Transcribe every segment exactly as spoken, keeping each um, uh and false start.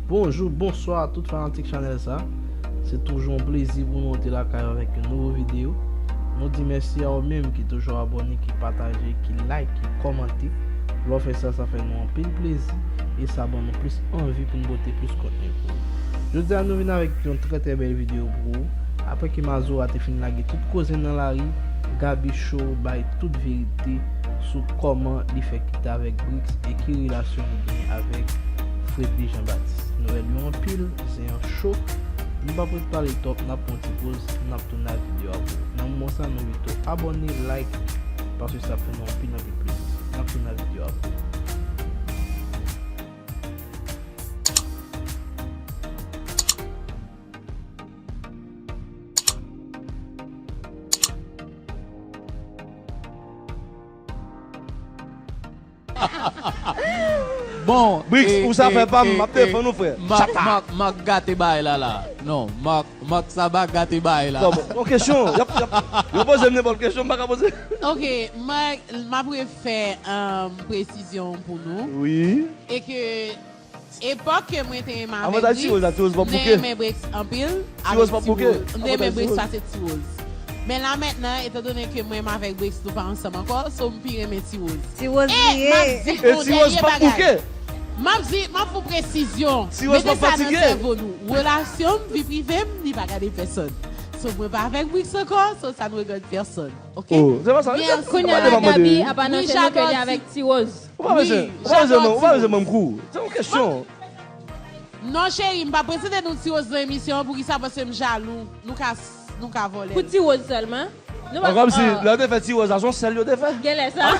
Bonjou, bonswa tout fanatik chanèl sa. Se toujou yon plezi pou nou te lakay avèk yon nouvo videyo. Nou di mèsi a ou menm ki toujou abòne, ki pataje, ki like, ki kòmante. Lè w fè sa, sa fè nou anpil plezi e sa ban nou plis anvi pou n pote plis kontni pou ou. Jodi a nou vin avèk yon trè trè bèl videyo pou ou. Apre ke Mazora te fin lage tout koze nan lari, Gaby Show bay tout verite sou kòman li fè kite avèk Brix e ki relasyon li gen avèk Fredly Jean Baptiste. Nouvèl yo anpil, se yon cho. Nou p ap ret pale twòp, n ap pran ti poz, n ap tounen ak videyo a pou ou. Nan moman sa, nou envite w abòne, like, paske sa fè nou anpil, anpil plezi. N ap tounen ak videyo a pou ou. Bon, Brix, ou sa fè pa m, m ap defann ou, frè. Marc, Marc, Marc gate bagay la la. Non, Marc, Marc Saba gate bagay la. Bon, kesyon, y ap, y ap, yo poze m nenpòt kesyon, m pa ka poze. Ok, Marc, m ap refè um, presizyon pou nou. Wi. E ke Epòk ke mwen te renmen avèk Brix, mwen renmen Brix anpil avèk Ti Woz. Mwen te renmen Brix pase Ti Woz. Men la mentnan, etandone ke mwen menm avèk Brix nou pa ansanm ankò, so m pi renmen Ti Woz. Ti Woz li ye. E m ap di yon dènye bagay. M ap di, m ap fè yon presizyon. Mete sa nan sèvo nou. Relasyon m, vi prive m, li pa gade pèsonn. So mwen pa avèk Brix ankò, so ça ne regarde personne. Ok. Kounye a la Gaby ap anonse nou ke li avèk Ti Woz. Ou pa bezwen, ou pa bezwen, ou pa bezwen ban m kou. Se yon kesyon. Non cheri, m pa prezante nou Ti Woz nan emisyon an, poukisa? Paske m jalou. Nou ka, nou ka vòlè l. Pou Ti Woz sèlman? An kòmsi, lè yo te fè Ti Woz la, se yon sèl yo te fè. Genlè sa.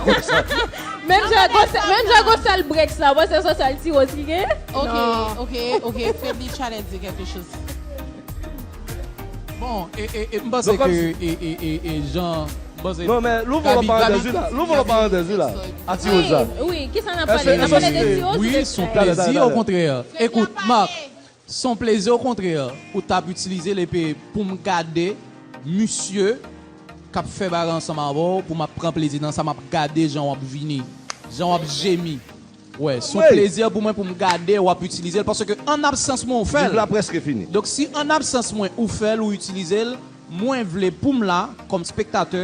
Menm jan gwo sèl Brix la, ou panse se yon sèl Ti Woz ki gen? Ok, ok, ok, Fredly try to di quelque chose. Bon, e, e, e, m panse ke, e, e, e, e, jan, m panse. Non, men, louvre lòt parantèz, wi, la. Louvre lòt parantèz, wi, la. A Ti Woz la. Wi, wi, kisa n ap pale? N ap pale de Ti Woz? Wi, se yon plezi, okontrè. Ekout, Marc, se yon plezi, okontrè, ou t ap itilize l, epi pou m gade misye k ap fè bagay ansanm avè w, pou m ap pran plezi nan sa, m ap gade jan w ap vini, jan w ap jemi. Wè, se yon plezi pou mwen pou m gade w ap itilize l, paske an absans mwen ou fè l. Live la prèske fini. Donk si an absans mwen ou fè l, ou itilize l, mwen vle pou m la, kòm spektatè,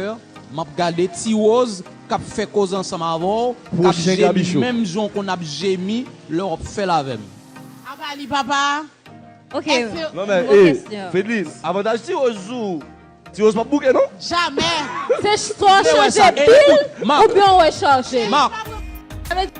m ap gade Ti Woz k ap fè koze ansanm avè w, k ap jemi menm jan w konn ap jemi lè w ap fè l avè m. Apa li papa? Ok, bon kesyon. Non men, e, Fredly, avantaj Ti Woz sou Ti Woz p ap bouke non. Jamè. Se swa w chanje pil oubyen w rechaje. Marc.